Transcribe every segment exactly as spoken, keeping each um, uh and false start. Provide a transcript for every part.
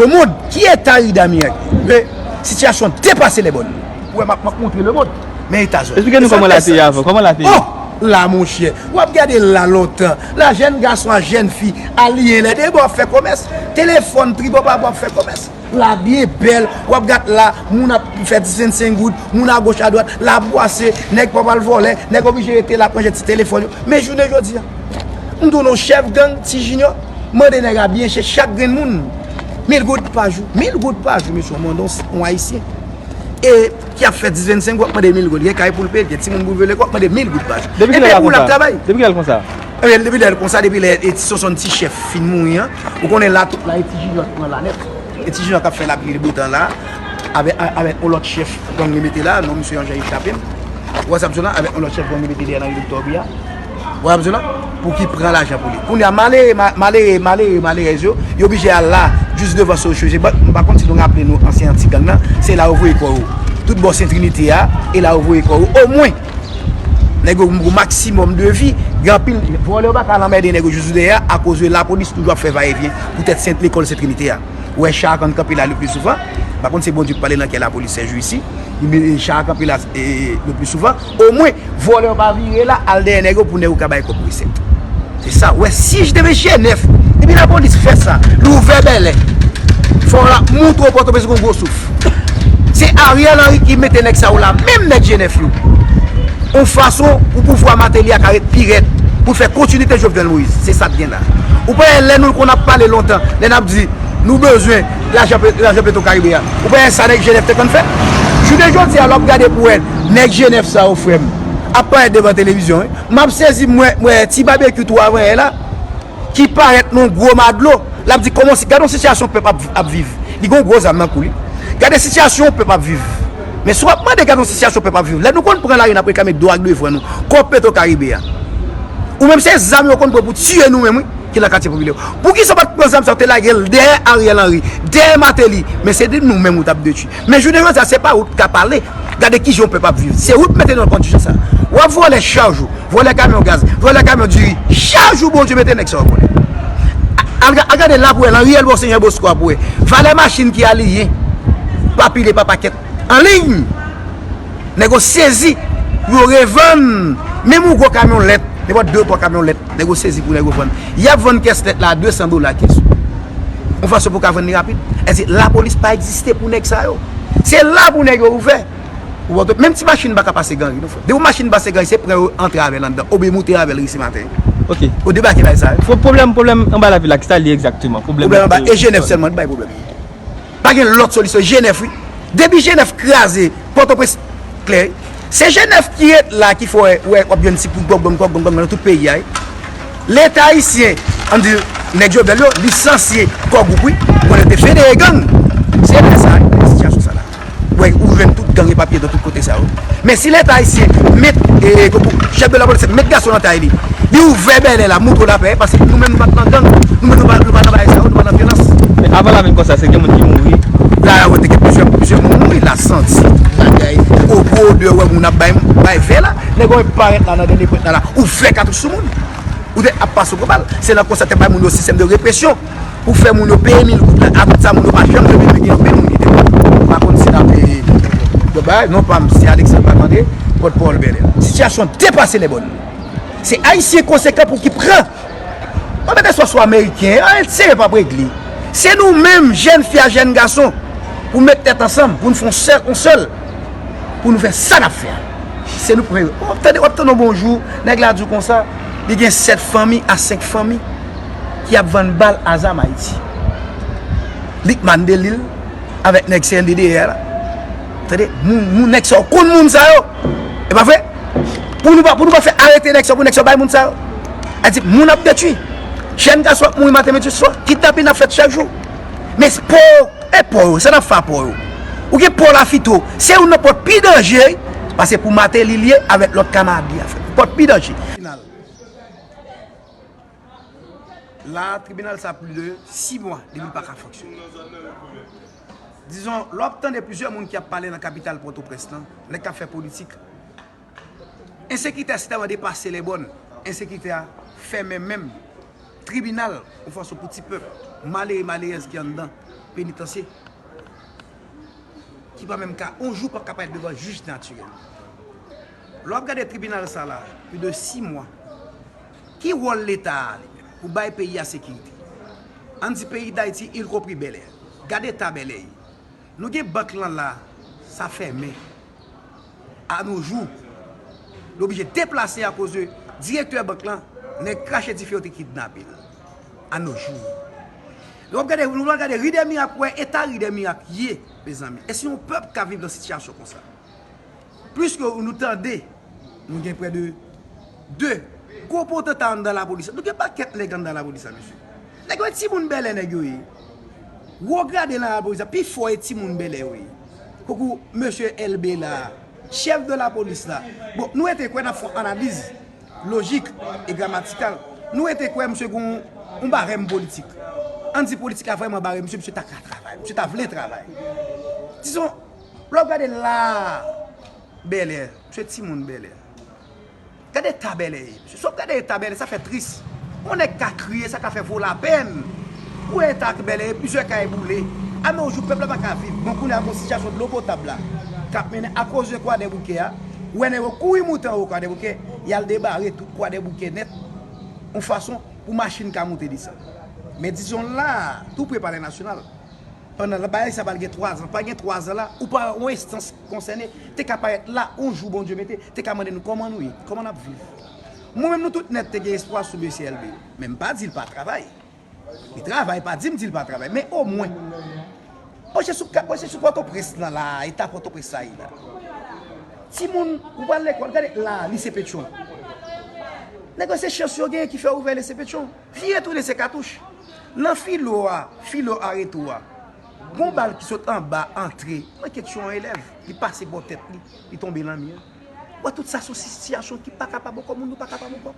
Lemonn, ki eta Rida Miraglie? Men, sitiyasyon depase lèbòn. Ou wè, m ap, m ap montre lemonn. Men eta zòn. Esplike nou kòman la te ye avan. Kòman la te ye? Oh! La, monchè. W ap gade la lontan. La, jèn gason a jèn fi aliyen lè de bò ap fè komès. Telefòn tripòpapò ap fè komès. La byen bèl. W ap gad la, moun ap fè dis vennsenk goud, moun agoch adwat, la bwase, nèg pa pral vòlè, nèg oblije rete la ap ranje ti telefòn yo. Men jounen jodi a, m di w non, chèf gang, Ti Junior, mande nèg a byen chè, chak grenn moun, mil goud pa jou. Mil goud pa jou, mesye, w mande yon, yon Ayisyen. E ki ap fè dis vennsenk, w ap mande mil goud. Gen kay pou l peye, gen timoun pou l veye lekòl, w ap mande mil goud pa jou. Depi kilè l ap travay? Depi kilè l konsa? Ebyen, depi lè l konsa, depi lè e ti Sonson ti chèf fin mouri an, ou konnen la tout la, e Ti Junior ki pran la nèt. E Ti Junior k ap fè lapli botan la, avèk, avèk yon lòt chèf gang li mete la, non misye an jan echape m. Ou wè sa m di w la, avèk yon lòt chèf gang li mete dèyè nan ri Doktè Obli a. Ou wè sa m di w la? Pou ki pran lajan pou li. Kounye a, malere, ma-, malere, malere, malerèz yo, yo oblije al la, jis devan Sogebank. M pa konn si nou raple nou ansyen ti gang nan, se la yo voye kò yo. Tout bò Sen Trinite a, e la yo voye kò yo. Omwen, nèg yo gon maksimòm de vi, gen anpil vòlè yo pa ka al anmède nèg yo jis dèyè a, akoz lapolis toujou ap fè vayevyen poutèt Sen, lekòl Sen Trinite a. Ou wè cha a konn kanpe la le pli souvan. M pa konn se Bondye ki pale nan kè lapolis sèjou isi. Li mete cha a kanpe la, e, le pli souvan. Omwen, vòlè yo pa vire la, al dèyè nèg yo pou nèg yo ka bay kòb resèt. Se sa. Ou wè, si te gen G nèf, depi lapolis fè sa, li ouvè bèlè, fò l ap montre w Pòtoprens gon gwo souf. Se Ariel Henry ki mete nèg sa yo la, menm nèg G nèf yo. Yon fason pou pouvwa Martelly a ka ret pi rèd, pou l fè kontinite Jovenel Moïse. Se sa k gen la. Ou pa wè lè nou konn ap pale lontan, lè n ap di, nou bezwen lajan Pe-, lajan Petro Caribe a. Ou pa wè sa nèg G nèf te konn fè? Jounen jodi a, lè w ap gade pou wè, nèg G nèf sa yo, frè m, ap parèt devan televizyon, wi. M ap sezi, m wè, m wè Ti Babekyou tou avan yè la, ki parèt nan yon gwo madlo. L ap di kòman si, gade yon sitiyasyon pèp ap, ap viv. Li gen yon gwo zam nan kou li. Gade sitiyasyon pèp ap viv. Men si w ap mande gade yon sitiyasyon pèp ap viv, lè nou konn pran lari n ap reklame dwa ak devwa nou, kòb Petro Caribe a. Ou menm se zam yo konn pran pou tiye nou menm, wi, ki nan katye popilè yo. Poukisa w pa t pran zam sa yo te lage l dèyè Ariel Henry, dèyè Martelly? Men se de nou menm ou t ap detwi. Men jounen jodi a, se pa ou t ka pale. Gade kijan yon pèp ap viv. Se ou k mete nou nan kondisyon sa. W ap vòlè chak jou. Vòlè kamyon gaz, vòlè kamyon diri. Chak jou Bondye mete nèg sa yo vòlè. Al, al gade la pou wè, nan riyèl Monseyè Bosco a pou wè. Valè machin ki aliyen, pa pile, pa pakèt, anliy. Nèg yo sezi pou yo revann. Menm yon gwo kamyonèt, nenpòt de twa kamyonèt, nèg yo sezi pou nèg yo vann. Y ap vann kès lèt la a de san dola kès. Yon fason pou ka vann li rapid. Èske lapolis pa egziste pou nèg sa yo? Se la pou nèg yo ouvè. Ou wè, menm ti machin pa ka pase Ganri, non, frè. Depi yon machin pase Ganri, se pran yo antre avè l anndan, oubyen moute avè l resi maten. Ok. Yo debake bay sa yo. Pwoblèm, pwoblèm anba lavil la, ki sa l ye egzakteman? Pwoblèm anba, e G nèf sèlman ki bay pwoblèm. Pa gen lòt solisyon, G nèf, wi. Depi G nèf kraze, Pòtoprens klè, wi. Se G nèf ki ret la, ki fè w wè, w ap jwenn ti kout gògong, gògong, gògong nan tout peyi a, wi. Leta ayisyen, ann di, nèg Jovenel yo, lisansye Core Group, wi. Konnen te federe gang. Se lè sa, sitiyasyon sa la. Wè, ou jwenn tout gang e papye nan tout kote sa yo. Men si Leta ayisyen met, e, e, chèf de lapolis met gason nan tay li, li ouvè bèlè la, montre w lapè, paske nou menm nou pa t nan gang, nou menm nou pa, nou pa nan bagay sa yo, nou pa nan vyolans. Men avan l ap vin konsa, se gen moun ki mouri. La, la, wè, te gen plizyè, plizyè moun mouri, la, santi bagay, gwo, gwo odè, wè, moun ap bay, bay vè la, nèg yo parèt la nan dènye pwent la, la, ouvè katouch sou moun. Ou te ap pase gwo bal. Se nan konsa te bay moun yo sistèm de represyon pou fè moun yo peye mil goud la. Akoz sa moun yo pa janm jwenn, men gen anpil moun ki te mouri. M pa konn si n ap, e, bagay, non pa m, se Alexandre pa tande, pòtpawòl bèlè. Sitiyasyon depase lèbòn. Se Ayisyen konsekan pou ki pran. Mwen mete swa sou Ameriken, anyen serye p ap regle. Se nou menm, jèn fi a jèn gason, pou met tèt ansanm, pou n fè yon sèl, yon sèl, pou nou fè sa n ap fè a. Se nou pou fè. W ap tande, w ap tande yon bonjou, nèg la di w konsa, li gen sèt fanmi a senk fanmi ki ap vann bal a zam Ayiti. Lickman Delil avèk nèg C N D dèyè la. Tande, moun, moun nèg sa yo konn moun sa yo. E pa vre? Pou nou pa, pou nou pa fè arete nèg sa yo, pou nèg sa yo bay moun sa yo. A di, moun ap detwi. Jèn gason ap mouri maten, midi, swa. Kidnapin ap fèt chak jou. Men se pa w, e pa w, sa n ap fè a pa w. Ou gen pa w la fito. Se youn nan pòt pi danje, paske pou Martelly li ye avèk lòt kamarad li a fè. Pòt pi danje. Final. La, tribinal sa plis de sis mwa depi l pa ka fonksyone. Dizon, lè w ap tande plizyè moun ki ap pale nan kapital Pòtoprens lan, nèg k ap fè politik, ensekirite a si tèlman depase lèbòn, ensekirite a fèmen menm tribinal, yon fason pou ti pèp malere, malerèz ki anndan. Penitansye ki pa menm ka, yon jou p ap ka parèt devan jij natirèl. Lè w ap gade tribinal sa la, plis de sis mwa, ki wòl Leta a li menm pou bay peyi a sekirite? Ann di peyi Dayiti, ilkonpri Bèlè. Gade eta Bèlè ye. Nou gen bank lan la, sa fèmen. Anojou, li oblije deplase akoz direktè bank lan, nèg krache dife yo te kidnape l. Anojou. Nou ap gade, nou ap gade Ri dè Mirak, wè eta Ri dè Mirak ye, mezanmi. Èske yon pèp ka viv nan sitiyasyon konsa? Pliske nou tande, nou gen prè de de gwo potanta anndan lapolis la. Nou gen pakèt nèg anndan lapolis la, mesye. Nèg yo e timoun Bèlè nèg yo ye. Wo grade nan lapolis la, pi fò e timoun Bèlè yo ye. Koukou mesye Elbe la, chèf de lapolis la. Bon, nou rete kwè n ap fè yon analiz lojik e gramatikal. Nou rete kwè misye gen yon, yon barèm politik. Ann di politik la vrèman bare misye, misye ta ka travay, misye ta vle travay. Dizon, lè w gade la, Bèlè, misye timoun Bèlè. Gade eta Bèlè ye. Mesye, si w ap gade eta Bèlè, sa fè tris. Yon nèg ka kriye, sa ka fè vo lapèn. Ou wè eta Bèlè ye, plizyè kay boule. Anojou, pèp la pa ka viv. Bon, kounye a, gon sitiyasyon dlo potab la k ap mennen akoz de Kwadèboukè a. Ou wè nèg yo kouri moute anwo Kwadèboukè, y al debare tout Kwadèboukè nèt, yon fason pou machin ka moute desann. Men dizon la, tou pre Palè Nasyonal, pandan bagay sa pral gen twa zan, pa gen twa zan la, ou pa yon enstans konsène te ka parèt la, yon jou Bondye mete, te ka mande nou kòman nou ye, kòman n ap viv. Mwen menm, nou tout nèt te gen espwa sou mesye Elbe, men m pa di l pa travay. Li travay, pa di m di l pa travay, men omwen, mwen se sou, mwen se sou Pòtoprens lan la, eta Pòtoprens sa ye la. Timoun, ou pral lekòl, gade la, lise Petyon. Nèg yo se chans yo genyen ki fè ouvè lise Petyon. Vire tounen se katouch. Nan filo a, filo areto a, gon bal ki sot anba antre nan kèt yon elèv, li pase bò tèt li, li tonbe nan mi an. Wè, tout sa se yon sitiyasyon ki pa kapab ankò, moun nou pa kapab ankò.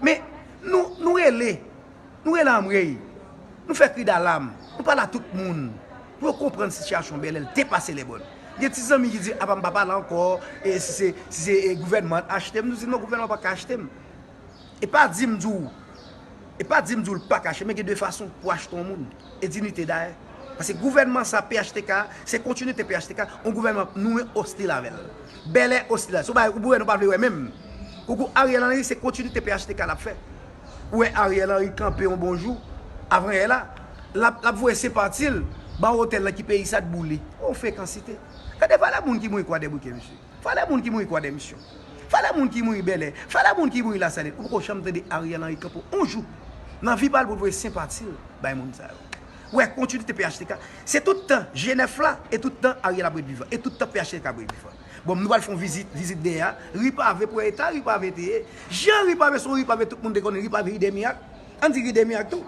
Men, nou, nou rele, nou rele anmwey, nou fè kri dalam, nou pale a tout moun, pou yo konprann sitiyasyon Bèlè, l depase lèbòn. Gen ti zanmi ki di, apa m pa pale ankò, e si se, si se, e, gouvènman an achte m, nou di non, gouvènman pa ka achte m. E pa di m di w, e pa di m di w l pa kache, men gen de fason pou achte yon moun. E dinite dayè. Paske gouvènman sa, P H T K, se kontinite P H T K, yon gouvènman nou menm ostil avè l. Bèlè ostil avè l. Se yon bagay ou wè nou pa vle wè menm. Koukou Ariel Henry, se kontinite P H T K l ap fè. Ou wè Ariel Henry kanpe yon bon jou, avanyè la, l ap, l ap voye senpati l ba otèl lan ki peyi sa t boule. Yon frekansite. Gade valè moun ki mouri Kwadèboukè, mesye. Valè moun ki mouri Kwadèmisyon. Valè moun ki mouri Bèlè. Valè moun ki mouri Lasalin. Ou poko janm tande Ariel Henry kanpe yon jou nan vi pa l pou l voye senpati l bay moun sa yo. Ou wè kontinite P H T K. Se tout tan G nèf la e tout tan Ariel ap ret vivan. E tout tan P H T K ap ret vivan. Bon, nou pral fè yon vizit, vizit dèyè a. Ri Pave, premye eta Ri Pave te ye. Jan Ri Pave se yon Ri Pave tout moun te konnen, Ri Pave, Ri dè Mirak. Ann di Ri dè Mirak tou.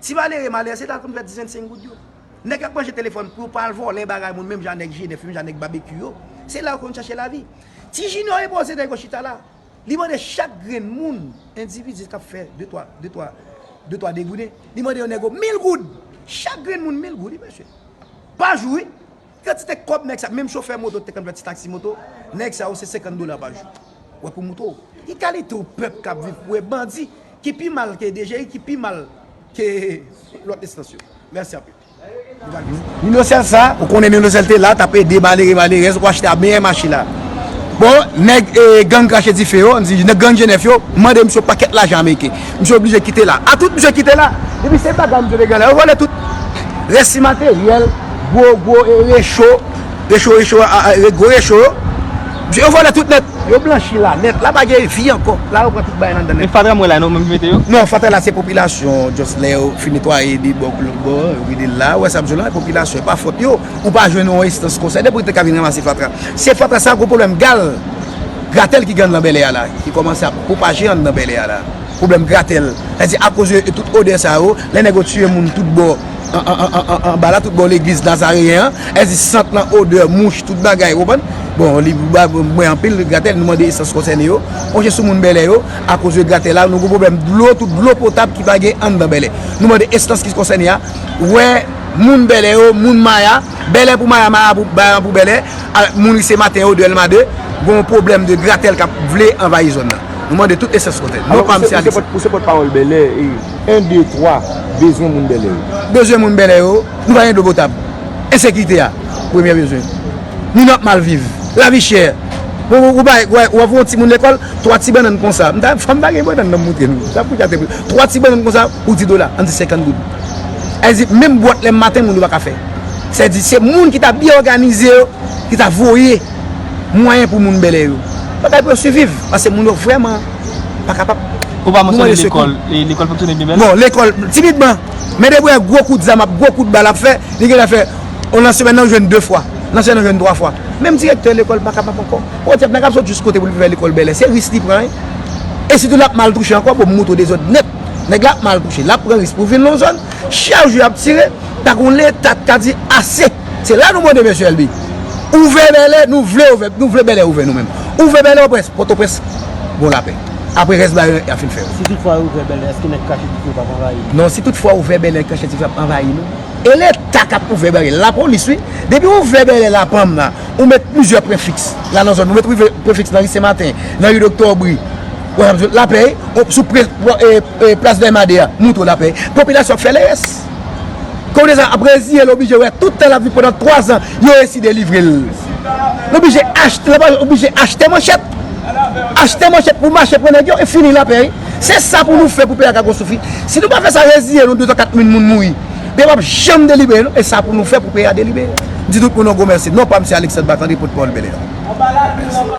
Ti malere, malere, se la yo konn fè dizenn senk goud yo. Nèg k ap manje telefòn pou yo pa al vòlè bagay moun, menm jan nèg G nèf, menm jan nèg Babekyou yo. Se la yo konn chache lavi. Ti Junior e poze nèg yo chita la. Li mande chak grenn moun, endividi k ap fè de twa, de twa, de twa degouden, li mande yo nèg yo mil goud. Chak grenn moun mil goud, wi, mesye. Pa jou, wi. Kantite kòb nèg sa, menm chofè moto te konn fè ti taksi moto, nèg sa yo se senkant dola pa jou. Wè pou moto. Ki kalite w pèp k ap viv pou wè bandi ki pi mal ke D G I, ki pi mal ke lòt enstans yo? Mèsi anpil. Nino Sèl sa, ou konnen Nino Sèl te la, t ap ede malere, malerèz, ou achte a meyè machin la. Bon, nèg, e, gang krache dife yo, m di, nèg gang G nèf yo, mande misye yon pakèt lajan ameriken. Misye oblije kite la. A tout misye kite la. Epi se bagay misye te gen la. Yo vòlè tout. Rès ti materyèl, gwo, gwo, e, recho, recho, recho, a, a, e, gwo recho yo. Yo vòlè tout nèt. Yo blanchi la nèt. La pa gen vi ankò. La yo pran tout bagay nan anndan nèt. E fatra m wè la, nou menm ki mete yo? Non, fatra la se popilasyon. Just lè yo fin netwaye de bò pou lòt bò, yo vide l la. Ou wè sa m di w la, popilasyon. E pa fòt yo. Ou pa jwenn yon enstans konsène pou te ka vin ranmase fatra. Se fatra sa, gwo pwoblèm gal, gratèl ki gen anndan Bèlè a la, ki kòmanse ap pwopaje anndan Bèlè a la. Pwoblèm gratèl. Sètadi akoz de tout odè sa yo, lè nèg yo tiye moun tout bò, an, an, an, an, an, anba la, tout bò legliz Nazareyen an, sètadi sant lan, odè, mouch, tout bagay, ou konprann? Bon, li ba mwen anpil gratèl, nou mande enstans konsène yo, pwonche sou moun Bèlè yo, akoz de gratèl la, nou gon pwoblèm dlo, tout dlo potab ki pa gen anndan Bèlè. Nou mande enstans ki konsène a, wè moun Bèlè yo, moun Maya, Bèlè pou Maya, Maya pou, Maya pou Bèlè, a, moun Lise Maten yo, de Èlma de, gon pwoblèm de gratèl k ap vle anvayi zòn nan. Nou mande tout esans kontè. Non pa misye Alexandre. Ou se pòtpawòl Bèlè, en, de, twa, bezwen moun Bèlè yo. Bezwen moun Bèlè yo, nou pa gen dlo potab. Ensekirite a, premye bezwen. Moun ap mal viv. Lavi chè. Ou, ou, ou, bay- ou, ou ap voye yon timoun lekòl, twa ti bannann konsa. M ta, fò m ta gen bannann nan m moutre nou. Sa pou te. Twa ti bannann konsa, ou di dola, ann di senkant goud. Sa vle di, menm bwòt lè maten, moun yo pa ka fè. Sa vle di, se moun ki ta byen òganize yo, ki ta voye mwayen pou moun Bèlè yo. Bagay pou yo siviv, paske moun yo vrèman pa kapab. Ou pa mansyone lekòl, e lekòl fonksyone byen bèl? Bon, lekòl, timidman. Men depi wè gwo kout zam ap, gwo kout bal ap fè, li genlè fè, on nan semèn nan, ou jwenn de fwa. Nan semèn nan, ou jwenn twa fwa. Menm direktè lekòl pa kapab ankò. Bon, tèt nèg ap sot jis kote pou l vin fè lekòl Bèlè. Se risk li pran, wi. E sitou l ap mal touche ankò, bon, m moute dezòd nèt. Nèg la ap mal touche. L ap pran risk pou vin nan yon zòn, chak jou y ap tire, pa gen yon Leta k ka di ase. Se la nou mande mesye Elby. Ouvè Bèlè, nou vle ouvè, nou vle Bèlè ouvè nou menm. Ouvè Bèlè, Pòtoprens, Pòtoprens, bon lapè. Apre rès bagay yo, y a fin fè yo. Si toutfwa yo ouvè Bèlè, èske nèg kache dife yo p ap anvayi nou? Non, si toutfwa ouvè Bèlè, kache dife ap anvayi nou. E Leta k ap ouvè Bèlè, lapolis wi. Depi ouvè Bèlè la, panm nan, ou met plizyè prefiks la nan zòn, ou met prefiks nan ri Senmaten, nan ri Doktè Obri, lapè, sou pre, e, e, plas Vèmadè a, moute lapè. Popilasyon ap fè lerès. Kounye sa ap reziye l, oblije wè tout tan l ap viv pandan twa zan, yo resi delivre l. L oblije achte, l oblije achte manchèt. Achte manchèt pou mache pran nèg yo e fini lapè wi. Se sa pou nou fè pou peyi a ka gon soufri. Si nou pa fè sa, reziye nou, de tan kat mil moun mouri. Peyi a p ap janm delibere non, e sa pou nou fè pou peyi a delibere. M di tout moun yon gwo mèsi. Non pa m se Alexandre Marc André, pòtpawòl Bèlè.